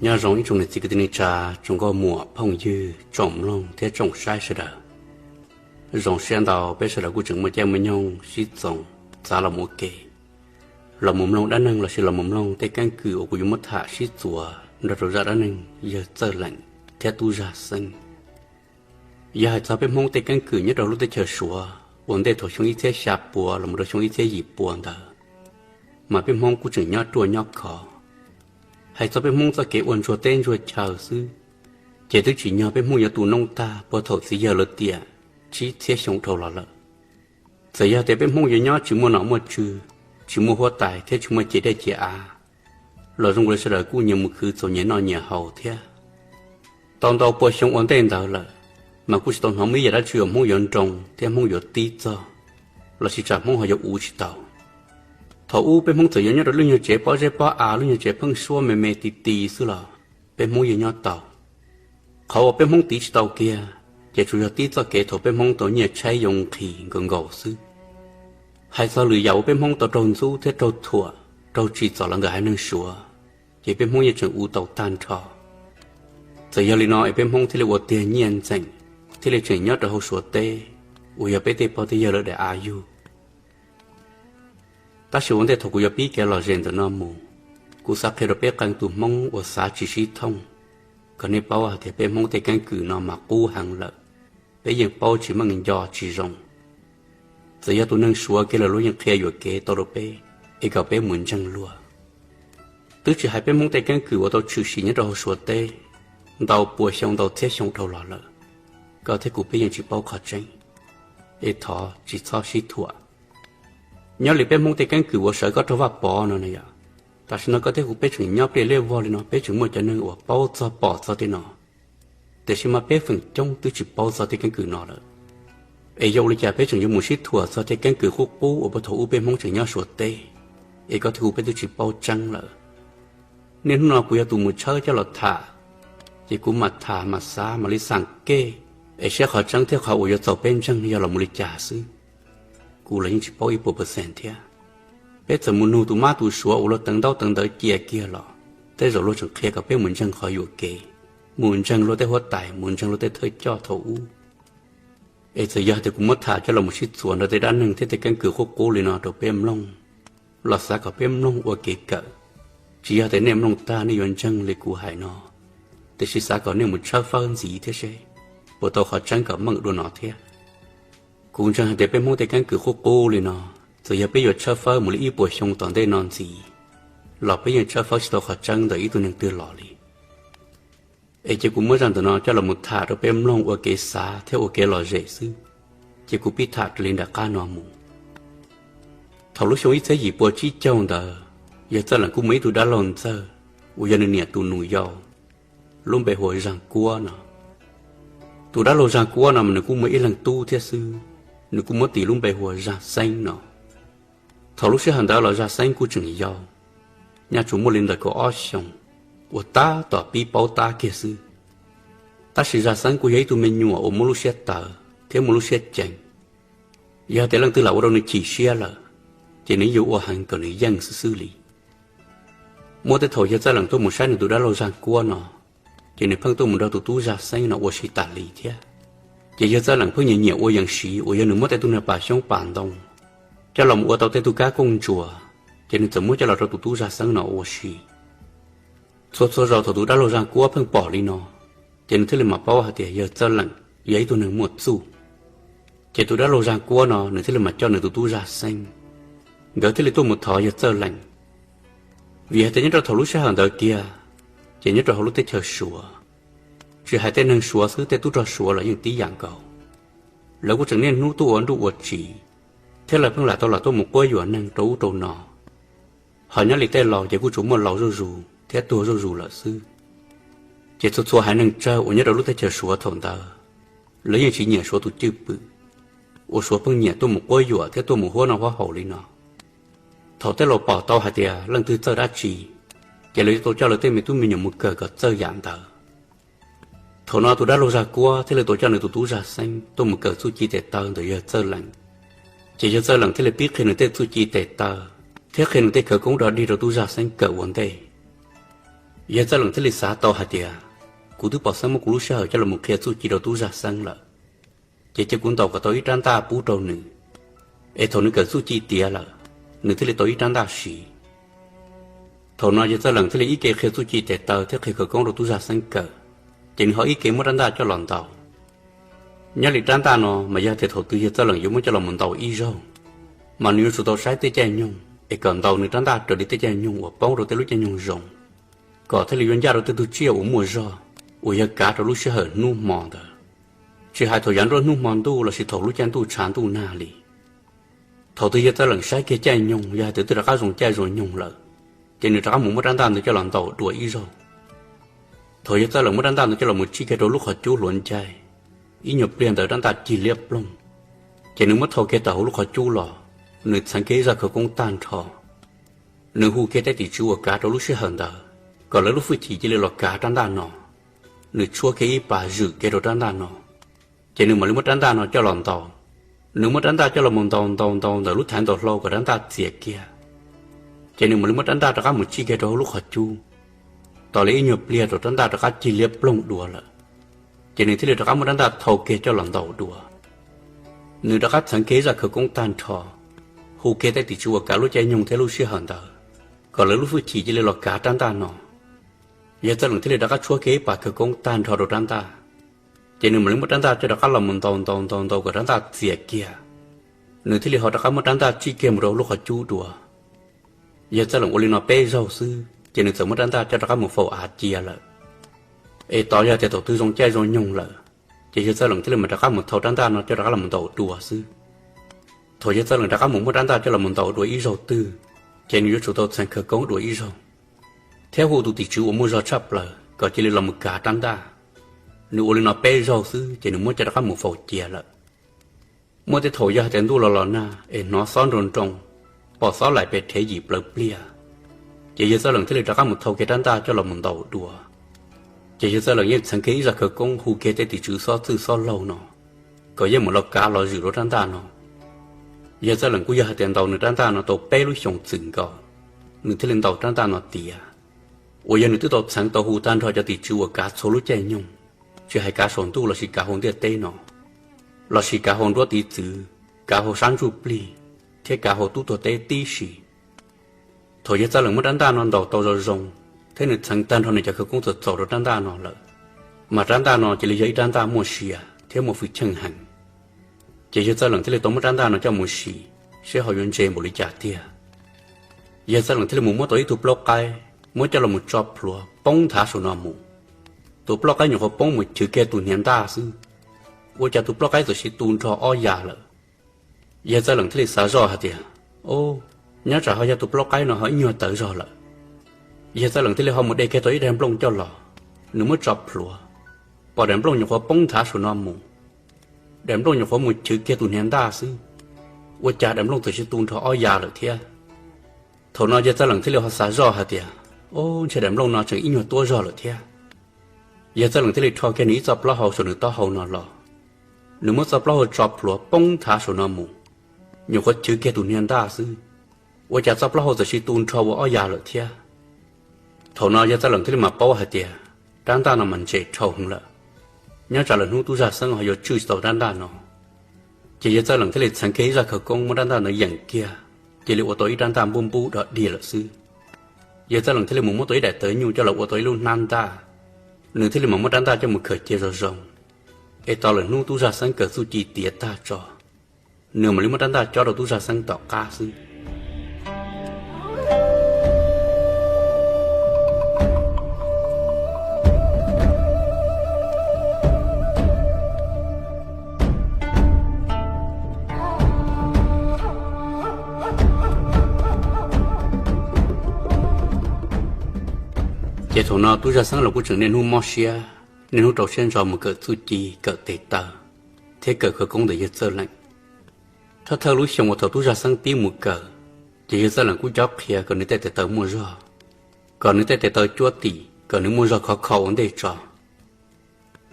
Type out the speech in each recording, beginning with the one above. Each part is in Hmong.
Nyob zoo ib tsoom niam txiv kwv tij neej tsa, tsoom nkauj muam phooj ywg, tsoom mloog thiab tsoom saib sawv daws. Zoo siab ntau peb sawv daws kuj tseem muaj caij muaj nyoog sib txoos txav los ua ke, los mus mloog dab neeg lossis los mus mloog tej keeb kwm uas kuv yuav muab tham sib txuas nrog rau zaj dab neeg yawg Txawj Leem thiab tub Zaj Xeeb. Yog hais txog peb Hmoob tej keeb kwm nyob rau lub teb chaws Suav ua ntej thaum xyoo ib txhiab xya puas los mus rau xyoo ib txhiab yim puas ntawd, mas peb Hmoob kuj tseem nyob ruaj nyob khov. Hais txog peb Hmoob txoj kev ua ntsuag teb ntsuag chaw xwb, ces twb tsim nyog peb Hmoob yuav tu noob tag puag thaum txiv yawg lawv tiam tsib txhiab xyoo dhau los lawm. Txawm yog tias peb Hmoob yuav nyob tsis muaj nom muaj tswv, tsis muaj huab tais thiab tsis muaj ciam dej ciam av, los zoo li sawv daws kuj nyias mus khwv txaus nyias noj nyias haus thiab. Tau ntau pua xyoo ua ntej ntawd lawm, mas kuj tsis tau hnov muaj ib yam dab tsi uas Hmoob yuav nroo thiab Hmoob yuav tib txog, lossis tsam Hmoob ho yuav uv tsis tau. Thaum ub peb Hmoob txawm yuav nyob rau lub nyuag tsev pob zeb pob av, lub nyuag tsev pheeb suab me me ti ti xwb los peb Hmoob yeej nyob tau. Qhov uas peb Hmoob tiv tsis tau kiag, ces tsuas yog tib txoj kev thaum peb Hmoob tau nyiaj tshaib yoo nqhis nkaus nkaus xwb. Hais txog lwm yam uas peb Hmoob tau raug ntxub thiab raug thuam, raug tsim txom los ntawm haiv neeg Suav, ces peb Hmoob yeej tseem uv tau tag nrho. Txawm yog li no es peb Hmoob thiaj li ua tiag nyiaj ntxeem, thiaj li tseem nyob rau hauv Suav teb, uas yog peb tej pog tej yawg lawv daim av yug. Tab sis ua ntej thaum kuv yuav pib kev lom zem ntawm no mus, kuv xav qhia rau peb qee tus Hmoob uas xav tsis sib thooj, kom nej paub hais tias peb Hmoob tej keeb kwm no mas qub heev lawm, peb yeej paub tsis meej nco tsis zoo. Txawm yog tus neeg Suav kiag los luag yeej qhia yuam kev tau rau peb, es kom peb mus ntseeg luag. Twb tsis hais peb Hmoob tej keeb kwm uas tau tshwm sim nyob rau hauv Suav teb ntau pua xyoo ntau txhiab xyoo dhau los lawm, koj thiab kuv peb yeej tsis paub qhov tseeb, es thov tsis txhob sib thuam. Nyob li peb Hmoob tej keeb kwm uas sawv koj rau Vaj Pov no na yom, tam sim no koj thiab kuv peb tseem nyob pliaj liaj vog li no, peb tseem muaj cov neeg uas paub txog pom txog tej no, tiam sis mas peb feem coob twb tsis paub txog tej keeb kwm no lawm. Es yog ua li cas peb tseem yuav mus sib thuam txog tej keeb kwm qub qub uas puag thaum ub peb Hmoob tseem nyob Suav teb, es koj thiab kuv peb twb tsis paub tseeb lawm. Niaj hnub no kuv yog tus mus tshawb coj los tham, ces kuv mam tham mam xav mam li xam kej, es saib qhov tseeb thiab qhov uas yuav txaus peb ntseeg yog los mus li cas xwb. Kuv los yeej tsis paub ib puas percent thiab. Peb txawm mus nug tus mab tus suav uas luag teev ntaub teev ntawv cia kiag los tej zaum luag tseem qhia kom peb mus ntseeg qhov yuam kev, mus ntseeg luag tej huab tais, mus ntseeg luag tej thawj coj thaum ub. Es txawm yog tias kuv muab tham coj los mus sib txuas nrog tej dab neeg thiab tej keeb kwm qub qub li no rau peb mloog, los xav kom peb mloog ua kev kawm. Tsis yog tias nej mloog tag nej yuav ntseeg li kuv hais no, tiam sis xav kom nej mus tshawb fawb ntxiv thiab seb puas tau qhov tseeb kom meej dua no thiab. Kuv ntseeg hais tias peb Hmoob tej keeb kwm qub qub li no, txawm yog peb yuav tshawb fawb mus li ib puas xyoo tom ntej no ntxiv, los peb yeej tshawb fawb tsis tau qhov tseeb ntawm ib tug neeg twg los li. Es ces kuv muab zaj ntawm no coj los mus tham rau peb mloog ua kev xav thiab ua kev lom zem xwb. Ces kuv pib tham raws li nram qab no mus. Thaum lub xyoo ib txhiab yim pua tsib caug ntawd, yawg Txawj Leem kuj muaj ib tug dab laug ntxawg uas yog nws niam tus nus yau, lub npe hu ua Zag Kuab no. Tus dab laug Zag Kuab no mas nws kuj muaj ib leeg tub thiab xwb, nws kuj muab tis lub npe hu ua Zag Xeeb no. Thaum lub sij hawm ntawd los Zag Xeeb kuj tseem yau, nyaj tsuas muaj li ntawm kaum ob xyoos, uas tab tom pib paub tab kiag xwb. Tab sis Zag Xeeb kuj yog ib tug me nyuam uas muaj lub siab tawv thiab muaj lub siab ceev. Yog tias leej twg lam ua rau nws chim siab lawm, ces nws yuav ua heev kom nws yeej xwb xwb li. Muaj tej thaum yawg Txawj Leem tuaj mus saib nws tus dab laug Zag Kuab no, ces nws pheej tuaj mus nrog tus tub Zag Xeeb no ua si tas li thiab. Ces yawg Txawj Leem pheej nyiam nyiam ua yees siv uas yog nws muab tej tug niag pas xyoob pas ntoo coj los mus ua tau tej tug kab kooj ntsuas, ces nws txawm muab coj los rau tus tub Zag Xeeb no ua si. Txhua txhua zaus thaum tus dab laug Zag Kuab pheej pom li no, ces nws thiaj li mam paub hais tias yawg Txawj Leem yog ib tug neeg muaj txuj. Ces tus dab laug Zag Kuab no nws thiaj li mam coj nws tus tub Zag Xeeb, nkawd thiaj li tuaj mus thov yawg Txawj Leem. Vim hais tias nyob rau thaum lub sij hawm ntawd kiag, ces nyob rau hauv lub teb chaws Suav, tsis hais tej neeg Suav xwb, tej tub rog Suav los yeej tib yam nkaus. Lawv kuj tseem niaj hnub tuaj ua nruj ua tsiv, thiab lawv pheej lam tau lam tuaj mus quab yuam neeg rau ub rau no. Ho nyob li tej laus ces kuj tsuas muaj laus zuj zus thiab tuag zuj zus lawm xwb. Ces txhua txhua haiv neeg tsawg uas nyob rau lub teb chaws Suav thaum ntawd, lawv yeej tsis nyiam Suav tus cwj pwm, uas Suav pheej nyiam tuaj mus quab yuam thiab tuaj mus huab noj huab haus li no. Thaum tej laus pom tau hais tias leej twg txawj dab tsi, ces lawv yuav tau coj lawv tej me tub me nyuam mus kawm kom txawj yam ntawd. Thaum no tus dab laug Zag Kuab thiaj li tau coj nws tus tub Zag Xeeb tuaj mus kawm txuj ci tes taw ntawm yawg Txawj Leem. Ces yawg Txawj Leem thiaj li pib qhia nws tej txuj ci tes taw thiab qhia nws tej khawv koob dog dig rau tub Zag Xeeb kawm ua ntej. Yawg Txawj Leem thiaj li xav tau hais tias, kuv twb pom xeeb muab kuv lub sij hawm coj los mus qhia txuj ci rau tub zag xeeb lawm, ces cia kuv ntaus kom tau ib rab ntaj pub rau nws, es thaum nws kawm txuj ci tiav lawm, nws thiaj li tau ib rab ntaj siv. Thaum no yawg Txawj Leem thiaj li ib ke qhia txuj ci tes taw thiab qhia khawv koob rau tub zag xeeb kawm, ces nws ho ib ke muab rab ntaj coj los ntaus. Nyob li rab ntaj no mas yog tias thaum twg yawg Txawj Leem yuav muab coj los mus ntaus ib zaug, mas nws yuav tsum tau saib tej caij nyoog es kom ntaus nws rab ntaj raws li tej caij nyoog uas paub rau tej lub caij nyoog zoo, kom thiaj li yuav ncaj rau tej tug tsiaj uas muaj zog uas yog kav rau lub sij hawm hnub hmo ntawd, tsis hais thaum yav nruab hnub hmo ntuj lossis thaum lub caij ntuj tshav ntuj nag li. Thaum twg yawg Txawj Leem saib kiag caij nyoog yog hais tias twb rov qab zoo caij zoo nyoog lawm, ces nws rov qab mus muab rab ntaj ntawd coj los ntaus dua ib zaug. Thaum yawg Txawj Leem muab rab ntaj ntawd coj los mus tsij kiag rau lub qhov cub hluav ncaig, ib nyuag pliag ntawd rab ntaj cig liab ploog, ces nws muab thau kiag tawm hauv lub qhov cub los, nws txheev kiag ib zaj khawv koob tag nrho. Nws hu kiag tej tim tswv uas kav rau lub sij hawm ntawd kom lawv lub hwj chim cia li los kav rab ntaj no. Nws tshuab kiag ib pas zwm kiag rau rab ntaj no, ces nws mam li muab rab ntaj no coj los ntaus. Nws muab rab ntaj coj los mus ntaus ntaus ntaus ntawm lub thaiv ntaus hlau kom rab ntaj txias kiag, ces nws mam li muab rab ntaj rov qab mus tsij kiag rau hauv lub qhov cub. Tos li ib nyuag pliag rau rab ntaj rov qab cig liab ploog dua lawm, ces nws thiaj li rov qab muab rab ntaj thau kiag coj los ntaus dua. Nws rov qab txheev kiag ib zaj khawv koob tag nrho, hu kiag tej tim tswv uas kav lub caij nyoog thiab lub sij hawm ntawd kom lawv lub hwj chim cia li los kav rab ntaj no. Yawg Txawj Leem thiaj li rov qab tshuab kiag ib pas khawv koob tag nrho rau rab ntaj, ces nws mam li muab rab ntaj coj rov qab los mus ntaus ntaus ntaus ntaus kom rab ntaj txias kiag. Nws thiaj li ho rov qab muab rab ntaj tsij kiag mus rau lub qhov cub dua. Yawg Txawj Leem ua li no peb zaug xwb ces nws txawm muab rab ntaj coj rov qab mus faus av cia lawm. Es tos yog tias thaum twg zoo caij zoo nyoog lawm, ces yawg Txawj Leem thiaj li mam rov qab mus thau rab ntaj no coj rov qab los ntaus dua xwb. Thaum yawg Txawj Leem rov qab mus muab rab ntaj coj los ntaus dua ib zaug twg, ces nws yuav tsum tau txheev khawv koob dua ib zaug, thiab hu tus tim tswv uas muaj zog tshaj plaws kom cia li los mus kav rab ntaj. Nws ua li no peb zaug xwb ces nws muab coj rov qab mus faus cia lawm. Muaj tej thaum yog hais tias ntuj los los nag es hnov xob nroo nroo, pom xob laim pes rhev yim plaws pliag, ces yawg Txawj Leem thiaj li rov qab mus thau kiag rab ntaj coj los mus ntaus dua. Ces yawg Txawj Leem yeej txheev kiag ib zaj khawv koob hu kiag tej tim tswv xob txwj xob laug no kom yeej mus los kav los zwm rau rab ntaj no. Yawg Txawj Leem kuj yog hais tias ntaus nws rab ntaj no tau peb lub xyoos txwm nkaus, nws thiaj li ntaus rab ntaj no tiav, uas yog nws twb tau txheev tau hu tag nrho cov tim tswv uas kav txhua lub caij nyoog, tsis hais kav saum ntuj lossis kav hauv ntiaj teb no, lossis kav hauv nruab tiv txwv, kav hauv sab ntsuj plig, thiab kav hauv tub tuag teb tib si. Thaum yawg Txawj Leem muab rab ntaj no ntaus tau zoo zoo, thiab nws txheev tag nrho nws cov khawv koob txaus txaus rau rab ntaj no lawm, mas rab ntaj no cia li yog ib rab ntaj muaj sia thiab muaj hwj chim heev. Ces yawg Txawj Leem thiaj li tau muab rab ntaj no coj mus sim, seb ho yuav ntse npaum li cas tiag. Yawg Txawj Leem thiaj li mus muab tau ib tug plaub qaib, muab coj los mus tso plhuav poob nthav saum no mus. Tus plaub qaib nyuam qhuav poob mus chwv kiag tus hniav ntaj xwb, ua cas tus plaub qaib txawm sis tu nrho ob ya lawm. Yawg Txawj Leem thiaj li xav zoj hais tias, o, nyob tsam ho yog tus plaub qaib no ho ib nyuag tawv zog lawm. Yawg Txawj Leem thiaj li ho mus de kiag tau ib daim nplooj coj los, nws muab tso plhuav, pom daim nplooj nyuam qhuav poob nthav saum no mus. Daim nplooj nyuam qhuav mus chwv kiag tus hniav ntaj xwb, ua cas daim nplooj txawm sis tu nrho ob ya lawm thiab. Thaum no yawg Txawj Leem thiaj li ho xav zoj hais tias, o, ntshe daim nplooj no tseem ib nyuag tuab zog lawm thiab. Yawg Txawj Leem thiaj li rho kiag nws ib txoj plaub hau saum nws taub hau no los, nws muab txoj plaub hau tso plhuav poob nthav saum no mus, nyuam qhuav chwv kiag tus hniav ntaj xwb, ua cas txoj plaub hau txawm sis tu nrho ua ob ya lawm thiab. Thaum no yawg Txawj Leem thiaj li mam paub hais tias, rab ntaj no mas ntse dhau heev lawm, nyob tsam lawm hnub tub zag xeeb ho yuav tswj tsis tau rab ntaj no. Ces yawg Txawj Leem thiaj li txheev kiag ib zaj khawv koob muab rab ntaj ntawd yeem kiag, cia li ua tau ib rab ntaj npub npub dog dig lawm xwb. Yawg Txawj Leem thiaj li mus muab tau ib daim tawv nyuj coj los ua tau ib lub hnab ntaj, nws thiaj li mam muab rab ntaj coj mus khaws cia zoo zoo. Es tos lawm hnub tub zag xeeb kawm txuj ci tiav tag tso, nws mam li muab rab ntaj cob rau tub zag xeeb tom qab xwb. Ces thaum no tub zag xeeb los kuj tseem niaj hnub mob siab, niaj hnub rau siab ntso mus kawm txuj ci, kawm tes taw, thiab kawm khawv koob ntawm yawg Txawj Leem. Thawj thawj lub xyoo uas thaum tub zag xeeb pib mus kawm, ces yawg Txawj Leem kuj cob qhia kom nws tej tes taw muaj zog, kom nws tej tes taw cuab tim, kom nws muaj zog khov kho ua ntej tso.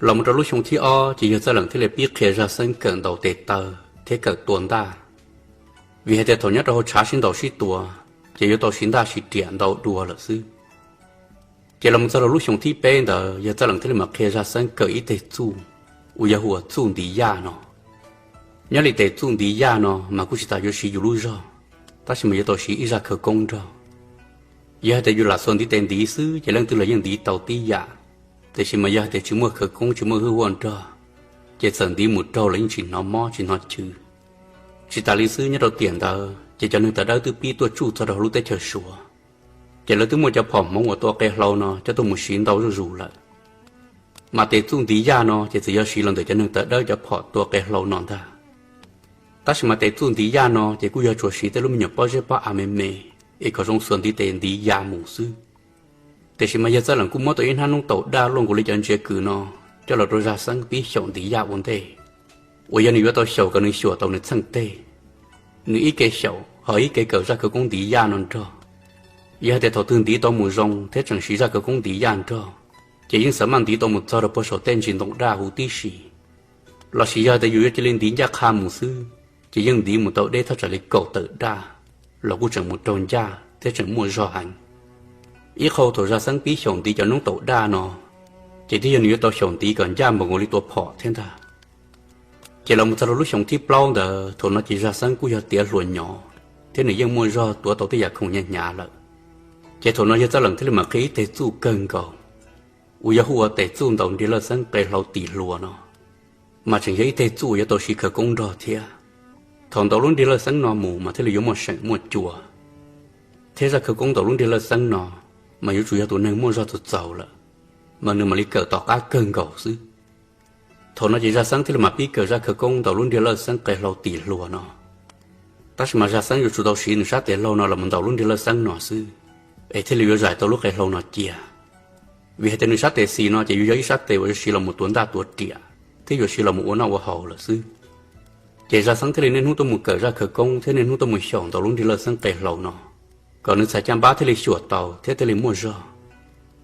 Los mus rau lub xyoo thib ob ces yawg Txawj Leem thiaj li pib qhia zag xeeb kawm ntaus tes taw thiab kawm tua ntaj, vim hais tias thaum nyob rau hauv tshav sib ntaus sib tua, ces yuav tau siv ntaj siv riam ntau dua lawm xwb. Ces los mus txog rau lub xyoo thib peb ntawd yawg Txawj Leem thiaj li mam qhia Zaj Xeeb kaw ib teg txuj uas yog hu ua txuj ntiv yaj no. Nyob li tes txuj ntiv yaj no mas kuj tsis tas yuav siv yus lub zog, tab sis mas yuav tau siv ib zaj khawv koob nrog. Yog hais tias yus lam xuas ntiv tes ntiv xwb ces leej twg los yeej ntiv tau tib yam, tiam sis mas yog hais tias tsis muaj khawv koob tsis muaj hwj huaj nrog, ces txawm ntiv mus raug los yeej tsis hnov mob tsis hnov chwv. Tsis tas li xwb, nyob rau tiam ntawd ces cov neeg tawv dawb twb pib tuaj tsuj txog rau hauv lub teb chaws Suav, ces lawv twb muaj cov phom hmoov uas tua qe hlau no coj tuaj mus siv ntau zuj zus lawm. Mas tes txuj ntiv yaj no ces txawm yog siv los ntawm cov neeg tawv dawb cov phom tua qe hlau no ntag. Tab sis mas tes txuj ntiv yaj no ces kuj yog tsuas siv tej lub me nyuam pob zeb pob av me me es kom zoo xuas ntiv tes ntiv ya mus xwb. Tiam sis mas yawg Txawj Leem kuj muab tau ib hnab noob taus daj luaj nkaus li cov ntsia kws no coj los rau Zaj Xeeb pib xyaum ntiv yaj ua ntej, uas yog nws yuav tau xyaum kom nws xyuam tau nws txheej teg. Nws ib ke xyaum ho ib ke kawm zaj khawv koob ntiv yaj no nrog. Yog hais tias thaum twg ntiv tau mus zoo thiab tseem siv zaj khawv koob ntiv yaj nrog, ces yeej xav maj ntiv tau mus txog rau puag saum tej ntsis ntoo daj huv tib si. Los sis yog hais tias yus yuav cia li ntiv ncaj qha mus xwb, ces yeej ntiv mus tau deb thaj tsam li kaum tawm daj los kuj tseem mus raug ncaj thiab tseem muaj zog heev. Ib qho thaum Zaj Xeeb pib xyaum ntiv cov noob taus daj no, ces twb yog nws yuav tau xyaum ntiv kom ncaj npaum nkaus li tua phom thiab ntag. Ces los mus txog rau lub xyoo thib plaub ntawd, thaum no ces Zaj Xeeb kuj yog tiav hluas nyob thiab nws yeej muaj zog tuav tau tej yam khoom hnyav hnyav lawm. Ces thaum no yawg Txawj Leem thiaj li mam qhia ib teg txuj kawg nkaus uas yog hu ua tes txuj ntaus nrig lawj xeeb qe hlau tis hluas no, mas tseem yog ib teg txuj uas yuav tau siv khawv koob nrog thiab. Thaum ntaus lub nrig lawj xeeb no mus mas thiaj li yuav muaj seem muaj cua, thiab zaj khawv koob ntaus lub nrig lawj xeeb no mas yuav tsum yog tus neeg muaj zog txaus txaus lawm, mas nws mam li kawm tom qab kawg nkaus xwb. Thaum no ces Zaj Xeeb thiaj li mam pib kawm zaj khawv koob ntaus lub nrig lawj xeeb qe hlau tis hluas no. Tab sis mas Zaj Xeeb yuav tsum tau siv nws sab tes hlau no los mus ntaus lub nrig lawj xeeb no xwb, es thiaj li yuav zais tau lub qe hlau no cia. Vim hais tias nws sab tes xis no ces yuav yog ib sab tes uas yuav siv los mus tuav ntaj tuav riam thiab yuav siv los mus ua noj ua haus lawm xwb. Ces Zaj Xeeb thiaj li niaj hnub tuaj mus kawm zaj khawv koob thiab niaj hnub tuaj mus xyaum ntaus lub nrig lawj xeeb qe hlau no, kom nws txhais caj npab thiaj li xyuam tau thiab thiaj li muaj zog,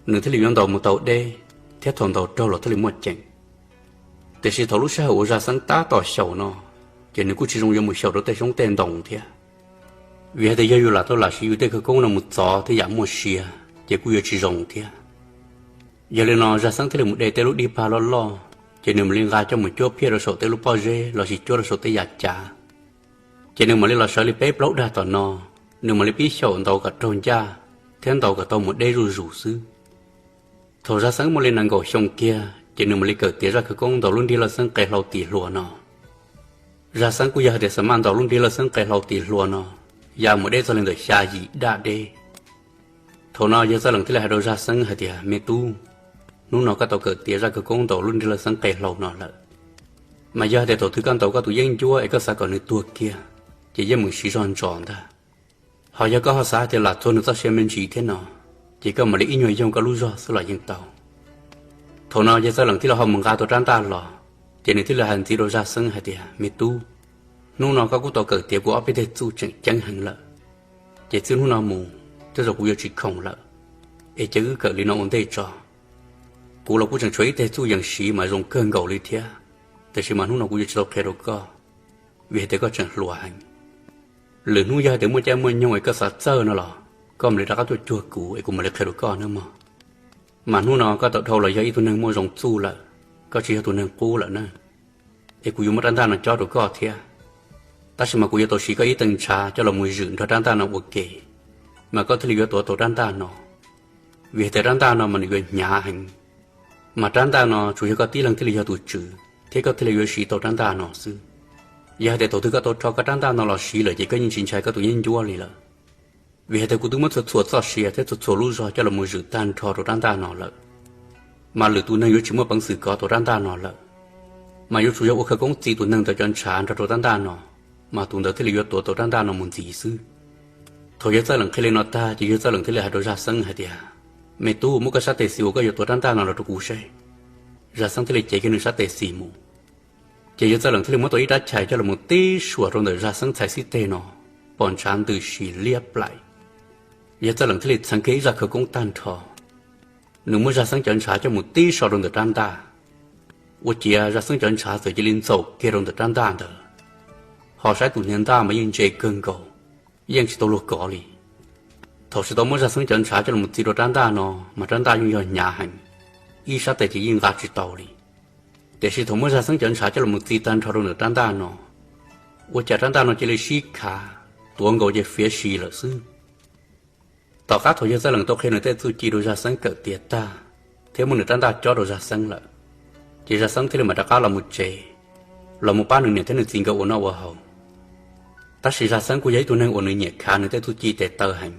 nws thiaj li yuav ntaus mus tau deb, thiab thaum ntaus raug los thiaj li muaj ceem. Tiam sis thaum lub sij hawm uas Zaj Xeeb tab tom xyaum no, ces nws kuj tsis zoo yuav mus xyaum rau tej xyoob tej ntoo thiab. Vim hais tias yog yus lam tau lam siv yus tej khawv koob no mus txov tej yam muaj sia, ces kuj yuav tsis zoo thiab. Yog li no Zaj Xeeb thiaj li mus de tej lub dig pag loj loj, ces nws mam li nqa coj mus cuab phiaj rau saum tej lub pob zeb los sis cuab rau saum tej yam cav. Ces nws mam li los sawv li peb plaub dag tom no, nws mam li pib xyaum ntaus kom raug ncaj thiab ntaus kom tau mus deb zuj zus xwb. Thaum Zaj Xeeb muaj li nees nkaum xyoo kiag ces nws mam li kawm tiav zaj khawv koob ntaus lub nrig lawj xeeb qe hlau tis hluas no. Zaj Xeeb kuj yog hais tias xav maj ntaus lub nrig lawj xeeb qe hlau tis hluas no ya mus deb txog li ntawm xya yim daj deb. Thaum no yawg Txawj Leem thiaj li hais rau Zaj Xeeb hais tias, Me tub, hnub no koj tau kawm tiav zaj khawv koob ntaus lub nrig lawj xeeb qe hlau no lawm, mas yog hais tias thaum twg koj ntaus koj tus yeeb ncuab es koj xav kom nws tuag kiag, ces yeej meem siv zog ntsos ntag. Ho yog koj ho xav hais tias lam txuag nws txoj sia me ntsis thiab no, ces koj mam li ib nyuag yoog koj lub zog xwb los yeej tau. Thaum no yawg Txawj Leem thiaj li ho mus nqa tus rab ntaj los, ces nws thiaj li hais ntxiv rau Zaj Xeeb hais tias, Me tub, hnub no koj kuj tau kawm tiav kuv ob peb teg txuj tseem ceeb heev lawm, ces txij hnub no mus tej zaum kuv yuav tsis khoom lawm, es cia wb kawm li no ua ntej tso. Kuv los kuj tseem tshuav ib teg txuj yees siv mas zoo kawg nkaus li thiab, tiam sis mas hnub no kuv yuav tsis tau qhia rau koj, vim hais tias koj tseem hluas heev. Lwm hnub yog hais tias muaj caij muaj nyoog es koj xav txawj no los koj mam li rov qab tuaj cuag kuv es kuv mam li qhia rau koj nawb mog. Mas hnub no koj tau dhau los yog ib tug neeg muaj zoo txuj lawm, koj tsis yog tus neeg qub lawm na, es kuv yuav muab rab ntaj no cob rau koj thiab. Tab sis mas kuv yuav tau siv koj ib teev ntshav coj los mus zwm nrog rab ntaj no ua ke, mas koj thiaj li yuav tuav tau rab ntaj no. Vim hais tias rab ntaj no mas nws yuav hnyav heev, mas rab ntaj no tsuas yog koj tib leeg thiaj li yog tus tswv thiab koj thiaj li yuav siv tau rab ntaj no xwb. Yog hais tias thaum twg koj tau rho koj rab ntaj no los siv lawm ces koj yeej tsis ntshai koj tus yeeb ncuab li lawm. Vim hais tias kuv twb muab txhua txhua txoj sia thiab txhua txhua lub zog coj los mus zwm tag nrho rau rab ntaj no lawm, mas lwm tus neeg yuav tsis muaj peev xwm kov tau rab ntaj no lawm. Mas yuav tsum yog ua khawv koob txi tus neeg ntawd cov ntshav nrog rau rab ntaj no, mas tus ntawd thiaj li yuav tuav tau rab ntaj no mus ntxiv xwb. Thaum yawg Txawj Leem qhia li no tag ces yawg Txawj Leem thiaj li hais rau Zaj Xeeb hais tias, Me tub, muab koj sab tes xis uas koj yuav tuav rab ntaj no los rau kuv seb. Zaj Xeeb thiaj li cev kiag nws sab tes xis mus, ces yawg Txawj Leem thiaj li muab tau ib rab chais coj los mus tib suas rau ntawm Zaj Xeeb txhais xib teg no, pom ntshav ntws si liab plaim. Yawg Txawj Leem thiaj li txheev kiag ib zaj khawv koob tag nrho, nws muab Zaj Xeeb cov ntshav coj mus tib so rau ntawm rab ntaj. Ua ciav Zaj Xeeb cov ntshav txawm cia li ntxaum kiag rau ntawm rab ntaj ntawd, ho saib tus hniav ntaj mas yeej ntse kawg nkaus, yeej tsis tau luag kov li. Thaum tsis tau muab Zaj Xeeb cov ntshav coj los txi rau rab ntaj no, mas rab ntaj yeej yog hnyav heev, ib sab tes ces yeej nqa tsis tau li. Tiam sis thaum muab Zaj Xeeb cov ntshav coj los txi tag nrho rau ntawm rab ntaj no, ua cas rab ntaj no cia li sib khav, tuav nkaus ces fiav si lawm xwb. Tom qab thaum yawg Txawj Lees tau qhia nws tej txuj ci rau Zaj Xeeb kawm tiav tag, thiab muab nws rab ntaj cob rau Zaj Xeeb lawm, ces Zaj Xeeb thiaj li mam rov qab los mus tsev, los mus pab nws niam thiab nws txiv nkawd ua noj ua haus. Tab sis Zaj Xeeb kuj yog ib tug neeg uas nws nyiam khav nws tej txuj ci tes taw heev.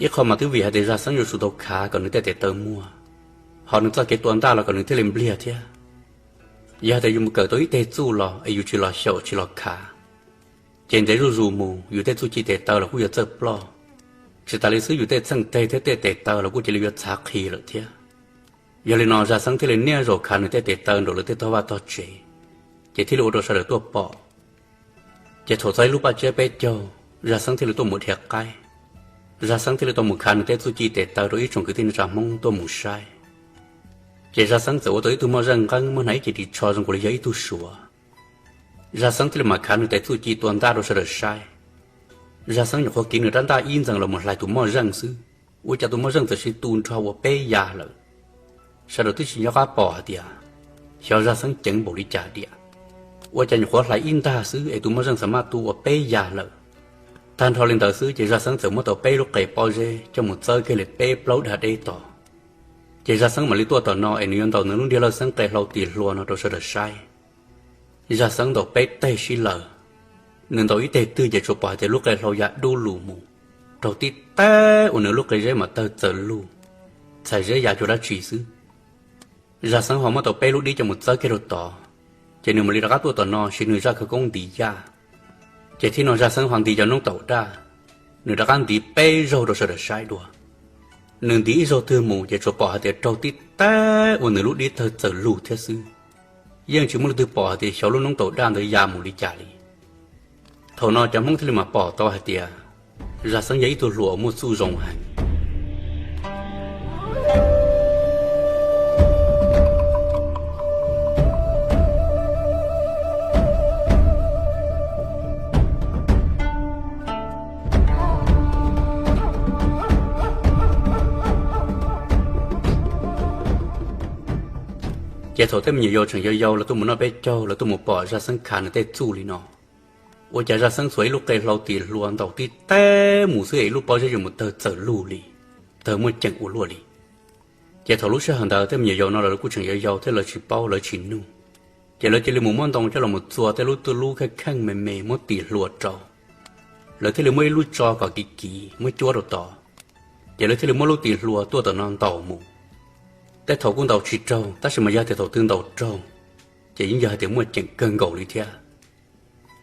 Ib qho mas twb vim hais tias Zaj Xeeb yuav tsum tau khav kom nws tej tes taw muag, ho nws txoj kev tua ntaj los kom nws thiaj li npliag thiab. Yog hais tias yus mus kawm tau ib teg txuj los es yus tsis los xyaum tsis los khav, ces ntev zuj zus mus yus tej txuj ci tes taw los kuj yuav txawj ploj. Tsis tas li xwb, yus tej txheej teg thiab tej tes taw los kuj cia li yuav txhav qhi lawm thiab. Yog li no Zaj Xeeb thiaj li niaj zaus khav nws tej tes taw nraum lawv tej tog vaj tog tsev, ces thiaj li ua rau sawv daws tuaj pom. Ces thaum txog ib lub paj tsiab peb caug, Zaj Xeeb thiaj li tuaj mus dhia qaib. Zaj Xeeb thiaj li tau mus khav nws tej txuj ci tes taw rau ib tsoom kwv tij neej tsa Hmoob tuaj mus saib. Ces Zaj Xeeb txawm ua tau ib tug moj zeej nqeeb muab hnav ib ce ris tsho zoo nkaus li yog ib tug suav. Zaj Xeeb thiaj li mam khav nws tej txuj ci tua ntaj rau sawv daws saib. Zaj Xeeb nyuam qhuav kiv nws rab ntaj ib ntxees los mus hlais tus moj zeej xwb, ua cas tus moj zeej txawm sis tu nrho ua peb ya lawm. Sawv daws twb tsis nco qab pom hais tias xyov Zaj Xeeb ceev npaum li cas diam, ua cas nyuam qhuav hlais ib ntag xwb es tus moj zeej txawm maj tu ua peb ya lawm. Tag nrho li ntawd xwb ces Zaj Xeeb txawm muab tau peb lub qe pob zeb coj mus txawb kiag li peb plaub dag deb tos. Ces Zaj Xeeb mam li tuaj tom no es nws yuav ntaus nws lub ntiag lawj xeeb qe hlau tis hluas no rau sawv daws saib. Zaj Xeeb ntaus peb teg sib law, nws ntaus ib teg twg ces tsuas pom hais tias lub qe hlau ya dub lug mus, raug tib teg uas nws lub qe zeb mam tawg txawm lug, txhais zeb ya cuag dab tsi xwb. Zaj Xeeb ho muab tau peb lub dib coj mus txawb kiag rau tod, ces nws mam li rov qab tuaj tom no siv nws zaj khawv koob ntiv yaj. Ces thib no Zaj Xeeb ho nti cov noob taum daj, nws rov qab ntiv peb zaug rau sawv daws saib dua. Nws ntiv ib zaug twg mus ces tsuas pom hais tias raug tib teg uas nws lub dib tawg txawm lug thiab xwb, yeej tsis muaj leej twg pom hais tias xyov lub noob taum daj ntawd ya mus li cas li. Thaum no cov Hmoob thiaj li mam pom tau hais tias Zaj Xeeb yog ib tug hluas muaj txuj zoo heev. Ces thaum tej me nyuam yaus tseem yau yau lawv tuaj mus noj peb caug, lawv tuaj mus pom Zaj Xeeb khav nws tej txuj li no, ua cas Zaj Xeeb txhuav ib lub qe hlau tis hlua ntaus tib teg mus xwb es ib lub pob zeb yuav mus tawg txawm lug li, tawg muaj ceem ua luaj li. Ces thaum lub sij hawm ntawd tej me nyuam yaus no lawv kuj tseem yau yau thiab lawv tsis paub lawv tsis nug, ces lawv cia li mus muab ntoo coj los mus txua tej lub twj lub kheej kheej me me muab tis hlua rau. Lawv thiaj li muab ib lub tso kom kiv kiv muab cuab rau tod, ces lawv thiaj li muab lub tis hlua tuaj tom no ntaus mus. Tej thaum kuj ntaus tsis raug, tab sis mas yog tias thaum twg ntaus raug, ces yeej yog hais tias muaj ceem kawg nkaus li thiab.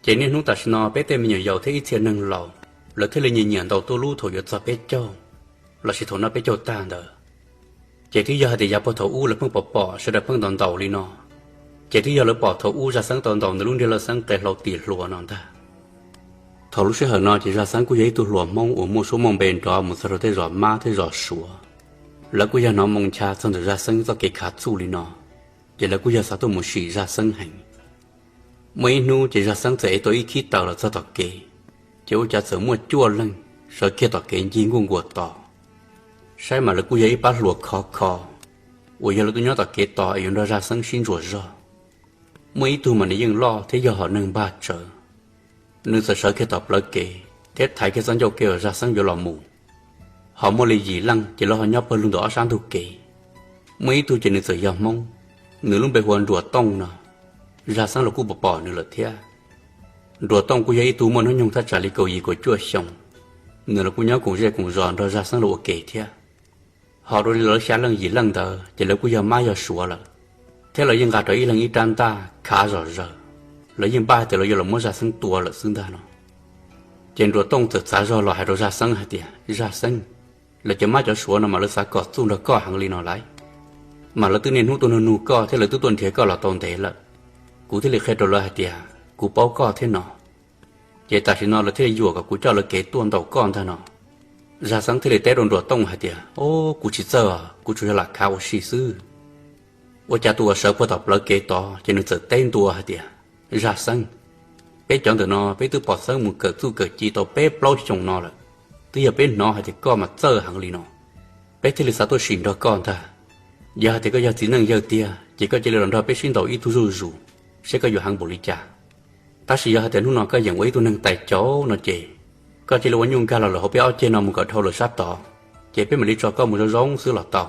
Ces niaj hnub tam sim no peb tej me nyuam yaus thiab ib txhia neeg laus, lawv thiaj li nyiam nyiam ntaus tuj lub thaum yuav txog peb caug, lossis thaum noj peb caug tag ntawd. Ces twb yog hais tias yav puag thaum ub lawv pheej pom pom sawv daws pheej ntaus ntaus li no, ces twb yog lawv pom thaum ub Zaj Xeeb tau ntaus nws lub ntiag lawj xeeb qe hlau tis hlua no ntag. Thaum lub sij hawm no ces Zaj Xeeb kuj yog ib tug hluas Hmoob uas muaj suab muaj npe nrov mus txog rau tej zos Mab thiab zos Suav. Lawv kuj yog hnov moo ncha txog ntawm Zaj Xeeb txoj kev khav txuj li no, ces lawv kuj yog xav tuaj mus sim Zaj Xeeb heev. Muaj ib hnub ces Zaj Xeeb txawm ev tau ib khib taws los txog tom kev, ces ua cas txawm muaj cuaj leeg sawv kiag tom kev ncig nkuaj nkuas tos. Saib mas lawv kuj yog ib pab hluas khov kho uas yog lawv tuaj nyob tom kev tos es yuav nrog Zaj Xeeb sib ntsuas zog. Muaj ib tug mas nws yeej loj thiab yog hom neeg npag tsawv, nws txawm sawv kiag tom plawv kev thiab thaiv kiag txoj ncauj kev uas Zaj Xeeb yuav los mus. Ho muaj li yim leej ces lawv ho nyob pawg lug ntawm ob sab ntug kev. Muaj ib tug ces nws txawm yog Hmoob, nws lub npe hu ua Nruas Tooj no. Zaj Xeeb los kuj pom pom nws lawm thiab. Nruas Tooj kuj yog ib tug muaj hnub nyoog thaj tsam li kaum yim kaum cuaj xyoo, nws los kuj nyob koom zej koom zos nrog Zaj Xeeb los ua ke thiab. Ho dua li lawv xya leej yim leej ntawd ces lawv kuj yog Mab yog Suav lawm, thiab lawv yeej nqa rau ib leeg ib rab ntaj khav zom zaws. Lawv yeej npaj hais tias lawv yuav los muab Zaj Xeeb tua lawm xwb ntag no. Ces Nruas Tooj txawm txav zog los hais rau Zaj Xeeb hais tias, Zaj Xeeb, lawv cov Mab cov Suav no mas lawv xav kom txuj nrog koj heev li no lauj. Mas lawv twb niaj hnub tuaj nug nug koj thiab lawv twb tuaj nrhiav koj los tau ntev lawm. Kuv thiaj li qhia rau lawv hais tias kuv paub koj thiab no. Ces tam sim no lawv thiaj li yuam kom kuv coj lawv kev tuaj ntaus koj ntag no. Zaj Xeeb thiaj li teb rau Nruas Tooj hais tias, O, kuv tsis txawj os, kuv tsuas yog lam khav ua si xwb. Ua cas tus uas sawv puag tom plawv kev tod ces nws txawm teb ntua hais tias, Zaj Xeeb, peb cov ntawm no peb twb pom Xeeb mus kawm txuj kawm ci tau peb plaub xyoos no lawm, Twb yog peb hnov hais tias koj mas txawj heev li no, peb thiaj li xav tuaj sim nrog koj ntag. Yog hais tias koj yog txiv neej yawg tiag ces koj cia li los nrog peb sib ntaus ib tug zuj zus, saib koj yuav heev npaum li cas. Tab sis yog hais tias hnub no koj yeem ua ib tug neeg tais caus no ces koj cia li ua nyuj nkag los lawm hauv peb ob ceg no mus kom dhau lawm sab tod, ces peb mam li tso koj mus zoo zoo xwb los tau.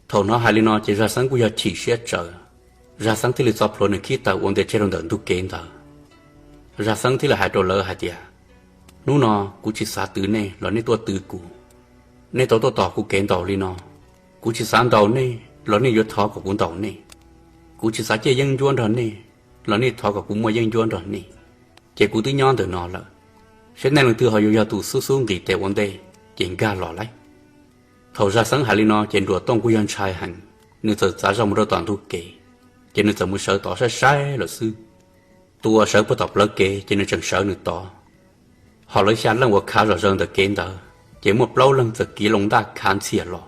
Thaum hnov hais li no ces Zaj Xeeb kuj yog chim siab tsawv. Zaj Xeeb thiaj li txo plhuav nws khib taws ua nte tseg rau ntawm ntug kev ntawd. Zaj Xeeb thiaj li hais rau lawv hais tias, hnub no kuv tsis xav twv nej los nej tuaj twv kuv. Nej tau tuaj tos kuv kev ntaus li no, kuv tsis xav ntaus nej los nej yuav thov kom kuv ntaus nej. Kuv tsis xav ciaj yeeb ncuab nrog nej los nej thov kom kuv muaj yeeb ncuab nrog nej. Ces kuv twb nyob ntawm no lawm, saib nej leej twg ho yuav yog tus xub xub nqis tes ua ntej, ces nkag los lauj. Thaum Zaj Xeeb hais li no ces Nruas Tooj kuj yog ntshai heev, nws txawm txav zog mus rau tom ntug kev, ces nws txawm mus sawv tod saib saib lawm xwb. Tus uas sawv puag tom plawv kev ces nws tseem sawv nws tod, ho lawv xya leej uas khav zom zaws ntawm kev ntawd ces muaj plaub leeg txawm kiv loo ntaj khav ntxhias los.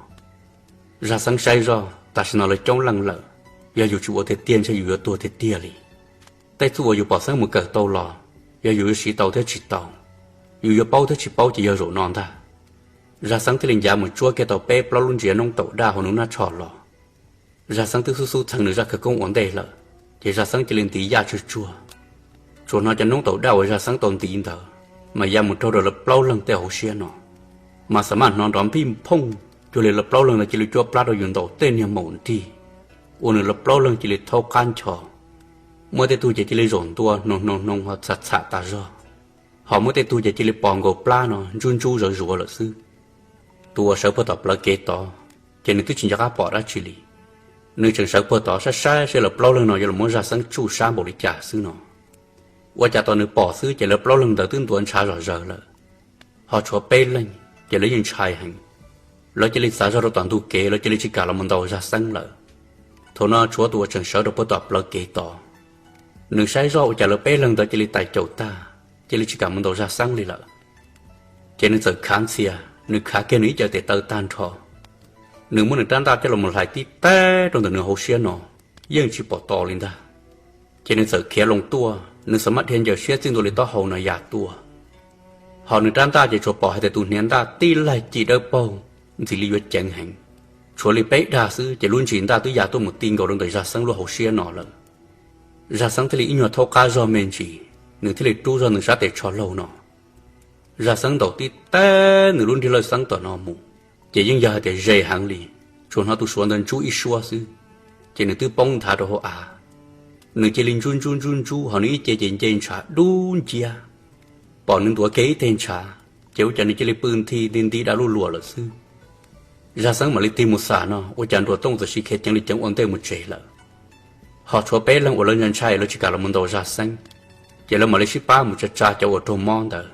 Zaj Xeeb saib zoj tam sim no lawv coob leej lawm, yog yus tsis ua tiag tiag ntshe yus yuav tuag tiag tiag li. Tej txuj uas yus pom xeeb mus kawm tau los, yog yus yuav siv tau thiab tsis tau, yus yuav paub thiab tsis paub ces yog zaum no ntag. Zaj Xeeb thiaj li ncav mus tsuab kiag tau peb plaub lub ntsiav noob taum daj hauv nws nab tsho los. Zaj Xeeb twb xub xub txheev nws zaj khawv koob ua ntej lawm, ces Zaj Xeeb cia li ntiv yaj tsuag tsuag. Tsuas hnov cov noob taum daj uas Zaj Xeeb tau ntiv ntawd mas ya mus raug rau lawv plaub leeg tej hauv siab no, mas xam maj hnov nrov npij nphooj, cuag li lawv plaub leeg ntawd cia li cuab plab rau yus ntaus tej niag maum nrig, ua nws lawv plaub leeg cia li thaub qab ncho. Muaj tej tug ces cia li zaum ntua hnoos hnoos hnoos ho txham txham tas zog, ho muaj tej tug ces cia li pos nkaus plab no ntsub ntsub zawv zuav lawm xwb. Tus uas sawv puag tom plawv kev tod, ces nws twb tsis nco qab pom dab tsi li. Nws tseem sawv puag tod saib saib seb lawv plaub leeg no yuav los muab Zaj Xeeb tsuj sab npaum li cas xwb no. Ua cas tos nws pom xwb ces lawv plaub leeg ntawd twb ntuav ntshav zom zaws lawm, ho tshuav peb leeg ces lawv yeej ntshai heev. Lawv cia li txav zog rau tom ntug kev, lawv cia li tsis kam los mus ntaus Zaj Xeeb lawm. Thaum no tshuav tus uas tseem sawv rau puag tom plawv kev tod, nws saib zoj ua cas lawv peb leeg ntawd cia li tais caum tag, cia li tsis kam mus ntaus Zaj Xeeb li lawm. Ces nws txawm khav ntxhias, nws khav kiag nws ib co tes taw tag nrho, nws muab nws rab ntaj coj los hlais tib teg rau ntawm nws hauv siab no, yeej tsis pom to li ntag. Ces nws txawm khiav loo tuaj, nws xam maj dhia ncaws siab txij ntua li taub hau no ya tuaj. Ho nws rab ntaj ces tsuas pom hais tias tus hniav ntaj tib laig ci dawb paug, ntxim li yuav ceev heev. Tshuav li peb dag xwb ces lub ntsis ntaj twb ya tuaj mus ti nkaus rau ntawm Zaj Xeeb lub hauv siab no lawm. Zaj Xeeb thiaj li ib nyuag thaub qab zog me ntsis, nws thiaj li rub zog nws sab tes tsho laug no. Zaj Xeeb ntaus tib teg nws lub nrig lawj xeeb tom no mus, ces yeej yog hais tias ze heev li, tsuas hnov tus suav ntawd ntsub ib suab xwb, ces nws twb poob nthav rau hauv av. Nws cia li ntsub ntsub ntsub ntsub ho nws ib ce ces nce ntshav dub nciab. Pom nws ntuav kiag ib teg ntshav, ces ua cas nws cia li pw nthi nti nti da luj luam lawm xwb. Zaj Xeeb mam li tig mus xam no ua cas Nruas Tooj txawm sis khiav ceev li ceev ua ntej mus tsev lawm. Ho tshuav peb leeg uas lawv ntshai ntshai lawv tsis kam los mus ntaus Zaj Xeeb, ces lawv mam li sib pab mus tsa tsa cov uas raug mob ntawd.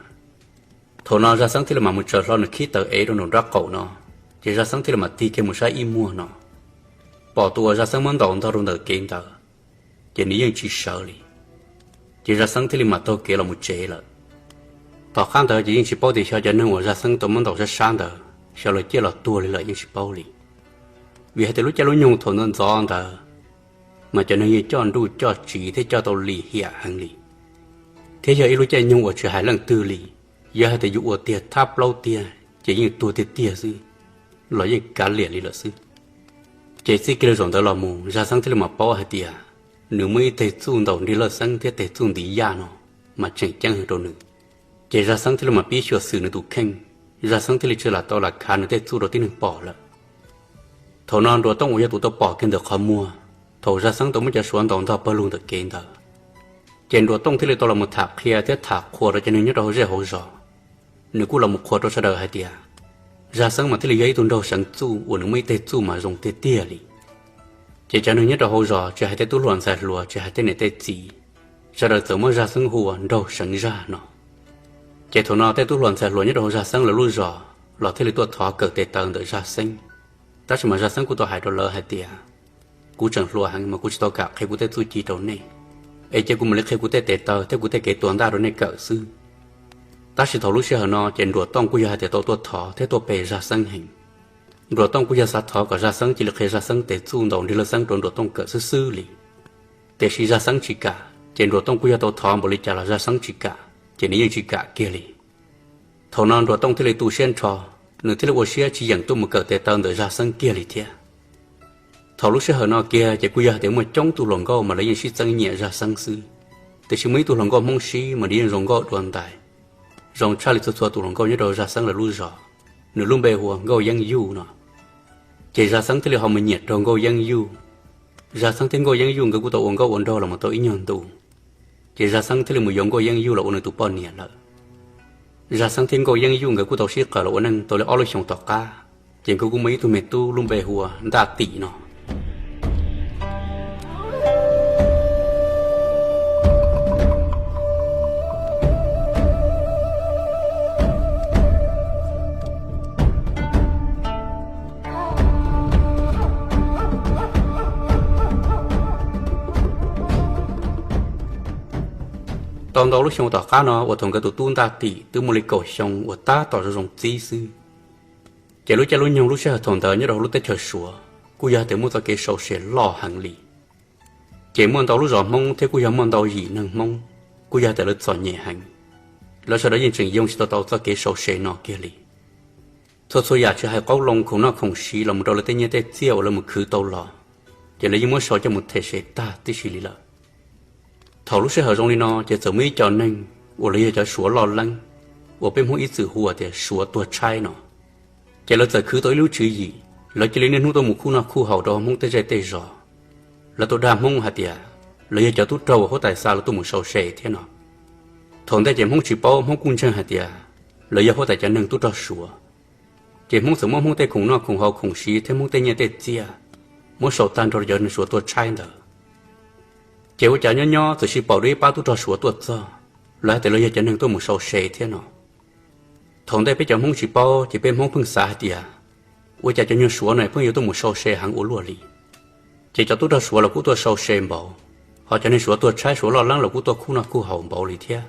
Thaum no Zaj Xeeb thiaj li mam mus tsaws hlo nws khib taws ev rau nraum nraub qaum no, ces Zaj Xeeb thiaj li mam tig kiag mus saib ib muag no, pom tus uas Zaj Xeeb muab ntaus ntog rau ntawm kev ntawd, ces nws yeej tsis sawv li. Ces Zaj Xeeb thiaj li mam taug kev los mus tsev lawm. Tom qab ntawd ces yeej tsis paub tias xyov cov neeg uas Zaj Xeeb tau muab ntaus sab sab ntawd xyov lawv ciaj los tuag li lawm yeej tsis paub li. Vim hais tias lub caij lub nyoog thaum ntawd ntxov ntawd, mas cov neeg yeej coj nruj coj tsiv thiab coj tau lim hiam heev li, thiab yog ib lub caij nyoog uas tsis hais leej twg li. Yog hais tias yus ua tiag thab plaub tiag ces yeej tuag tiag tiag xwb, los yeej kav liam li lawm xwb. Ces txij kiag li zaum ntawd los mus Zaj Xeeb thiaj li mam paub hais tias nws muaj ib teg txuj ntaus nrig lawj xeeb thiab teg txuj ntiv yaj no mas tseem ceeb heev rau nws. Ces Zaj Xeeb thiaj li mam pib xyuam xim nws tus kheej, Zaj Xeeb thiaj li tsis lam tau lam khav nws tej txuj rau tib neeg pom lawm. Thaum no Nruas Tooj uas yog tus tau pom kiag ntawm qhov muag thaum Zaj Xeeb tau muab cov suav ntaus ntog pawg lug ntawm kev ntawd, ces Nruas Tooj thiaj li tau los tham qhia thiab tham qhuas rau cov neeg nyob rau hauv zej hauv zos. Nws kuj los mus qhuas rau sawv daws hais tias Zaj Xeeb mas thiaj li yog ib tug nraug seev txuj uas nws muaj ib teg txuj mas zoo tiag tiag li. Ces cov neeg nyob rau hauv zos tsis hais tej tub hluas ntxhais hluas tsis hais tej niam tej txiv, sawv daws txawm muab Zaj Xeeb hu ua nraug seev zaj no. Ces thaum no tej tub hluas ntxhais hluas nyob rau hauv Zaj Xeeb lawv lub zos los thiaj li tuaj thov kawm tes taw ntawm Zaj Xeeb. Tab sis mas Zaj Xeeb kuj tau hais rau lawv hais tias, kuv tseem hluas heev mas kuv tsis tau kam qhia kuv tej txuj ci rau nej, es cia kuv mam li qhia kuv tej tes taw thiab kuv tej kev tua ntaj rau nej kawm xwb. Tab sis thaum lub sij hawm no ces Nruas Tooj kuj yog hais tias tau tuaj thov thiab tuaj pe Zaj Xeeb heev. Nruas Tooj kuj yog xav thov kom Zaj Xeeb cia li qhia Zaj Xeeb tes txuj ntaus nrig lawj xeeb rau Nruas Tooj kawm xwb xwb li. Tiam sis Zaj Xeeb tsis kam, ces Nruas Tooj kuj yog tau thov npaum li cas los Zaj Xeeb tsis kam, ces nws yeej tsis kam kiag li. Thaum no Nruas Tooj thiaj li tu siab nrho, nws thiaj li ua siab tsis yeem tuaj mus kawm tes taw ntawm Zaj Xeeb kiag li thiab. Thaum lub sij hawm no kiag ces kuj yog hais tias muaj coob tus hluas nkauj mas lawv yeej sib txeeb nyiam Zaj Xeeb xwb, tiam sis muaj ib tug hluas nkauj Hmoob sib mas nws yeej zoo nkauj dua ntais, zoo tshaj li txhua txhua tus hluas nkauj nyob rau Zaj Xeeb lawv lub zos. Nws lub npe hu ua Nkauj Yeeb Yuj no. Ces Zaj Xeeb thiaj li ho mus nyiam raug Nkauj Yeeb Yuj. Zaj Xeeb thiab Nkauj Yeeb Yuj nkawd kuj tau ua nkauj ua nraug los mus tau ib nyuag ntu, ces Zaj Xeeb thiaj li mus yuav Nkauj Yeeb Yuj los ua nws tus poj niam lawm. Zaj Xeeb thiab Nkauj Yeeb Yuj nkawd kuj tau sib qawm los ua neej tau li ob lub xyoos tom qab, ces nkawd kuj muaj ib tug me tub lub npe hu ua Ntaj Tim no. Tau ntau lub xyoo tom qab no uas thaum nkawd tus tub Ntaj Tim twb muaj li kaum xyoo uas tab tom zoo zoo txib xwb, ces lub caij lub nyoog lub sij hawm thaum ntawd nyob rau hauv lub teb chaws Suav kuj yog hais tias muaj txoj kev sau se loj heev li. Ces muaj ntau lub zos Hmoob thiab kuj yog muaj ntau yim neeg Hmoob kuj yog hais tias lawv txom nyem heev, lawv sawv daws yeej tseem yoo tsis tau tau txoj kev sau se no kiag li. Txhua txhua yam tsis hais qoob loo khoom noj khoom siv los mus rau lawv tej nyiaj tej txiaj uas lawv mus khwv tau los, ces lawv yeej muab sau coj mus them se tag tib si li lawm. Thaum lub sij hawm zoo li no ces txawm muaj ib co neeg uas lawv yog cov Suav loj leeb, uas peb Hmoob ib txwm hu tias Suav tuag tshaib no, ces lawv txawm khwv tau ib lub tswv yim, lawv cia li niaj hnub tuaj mus khuj noj khuj haus rau Hmoob tej zej tej zos. Lawv tau dag Hmoob hais tias lawv yog cov tub rog uas huab tais xa los tuaj mus sau se thiab no. Thaum ntej ces Hmoob tsis paub, Hmoob kuj ntseeg hais tias lawv yog huab tais cov neeg tub rog Suav. Ces Hmoob txawm muab Hmoob tej khoom noj khoom haus khoom siv thiab Hmoob tej nyiaj tej txiaj muab sau tag nrho rau cov neeg Suav tuag tshaib ntawd. Ces ua cas nyob nyob txawm sis pom dua ib pab tub rog Suav tuaj txog, lawv hais tias lawv yog cov neeg tuaj mus sau se thiab no. Thaum ntej peb cov Hmoob tsis paub ces peb Hmoob pheej xav hais tias ua cas cov neeg Suav no pheej yuav tuaj mus sau se heev ua luaj li. Ces cov tub rog Suav los kuj tuaj sau se npaum, ho cov neeg Suav tuag tshaib Suav loj leeb los kuj tuaj khuj noj khuj haus npaum li thiab.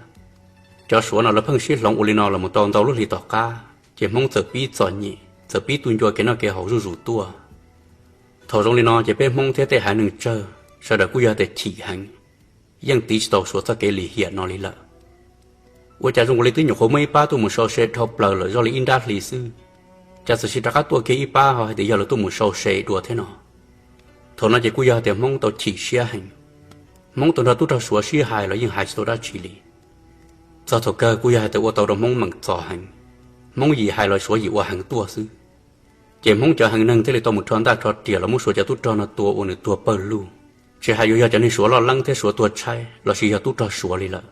Cov Suav no lawv pheej sib hloov ua li no los mus tau ntau lub hlis tom qab, ces Hmoob txawm pib txom nyem, txawm pib tu ncua kev noj kev haus zuj zus tuaj. Thaum zoo li no ces peb Hmoob thiab tej haiv neeg tsawg sawv daws kuj yog tias chim heev, yeej tiv tsis tau Suav txoj kev lim hiam no li lawm. Ua cas zoo li twb nyuam qhuav muaj ib pab tuaj mus sau se dhau plaws lawm zoj li ib nrab hli xwb, cas txawm sis rov qab tuaj kiag ib pab ho hais tias yog lawv tuaj mus sau se dua thiab no. Thaum no ces kuj yog tias Hmoob tau chim siab heev. Hmoob tau nrog tub rog Suav sib hais los yeej hais tsis tau dab tsi li. Txog thaum kawg kuj yog hais tias ua tau rau Hmoob meem txom heev. Hmoob yim hais los Suav yim ua heev tuaj xwb. Ces Hmoob cov haiv neeg thiaj li tau mus rho ntaj rho riam los muab Suav cov tub rog no tua ua nws tuag pawg lug. Tsis hais yuav yog cov neeg Suav loj leeb thiab Suav tuag tshaib lossis yog tub rog Suav li lawm,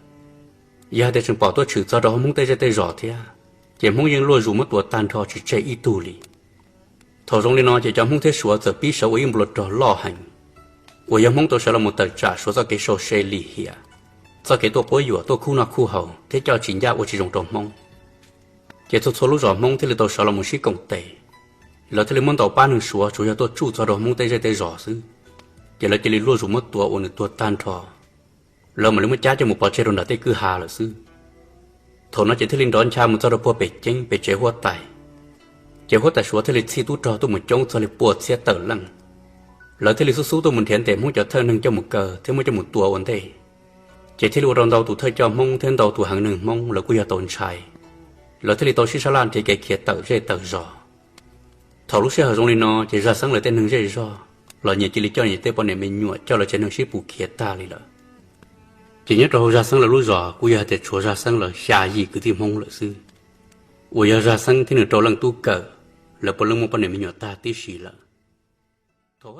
yog hais tias tseem pom tuaj tshwm txog rau Hmoob tej zej tej zos thiab, ces Hmoob yeej luaj zus muab tua tag nrho tsis tseg ib tug li. Thaum zoo li no ces cov Hmoob thiab Suav txawm pib sawv ua ib nplu rog loj heev, uas yog Hmoob tau sawv los mus tawm tsam Suav txoj kev sau se lim hiam, txoj kev tuaj quab yuam tuaj khuj noj khuj haus thiab coj tsis ncaj ua tsis zoo rau Hmoob. Ces txhua txhua lub zos Hmoob thiaj li tau sawv los mus sib koom tes, lawv thiaj li muab ntaus pab neeg Suav tsuas yog tuaj tsuj txog rau Hmoob tej zej tej zos xwb, ces lawv cia li luaj zus muab tua ua nws tuag tag nrho. Lawv mam li muab cab coj mus pov tseg rau nram tej kwj ha lawm xwb. Thaum no ces thiaj li nrov ncha mus txog rau puag pem ceeb pem tsev huab tais. Ces huab tais Suav thiaj li txhij tub rog tuaj mus coob txog li pua txhiab tawm leej. Lawv thiaj li xub xub tuaj mus nrhiav ntes Hmoob cov thawj neeg coj mus kaw thiab muab coj mus tua ua ntej. Ces thiaj li ua rau ntau tus thawj coj Hmoob thiab ntau tus haiv neeg Hmoob lawv kuj yog tau ntshai, lawv thiaj li tau sib sab laj nrhiav kev khiav tawm zej tawm zos. Thaum lub sij hawm zoo li no ces Zaj Xeeb lawv tej neeg zej zog los nyias cia li coj nyias tej poj niam me nyuam coj lawv tsev neeg sib pus khiav tag li lawm. Ces nyob rau hauv Zaj Xeeb lawv lub zos kuj yog hais tias tshuav Zaj Xeeb lawv xya yim kwv tij Hmoob lawm xwb, uas yog Zaj Xeeb thiab nws rau leej tub kawm, lawv puav leej muaj poj niam me nyuam tag tib si lawm. Thaum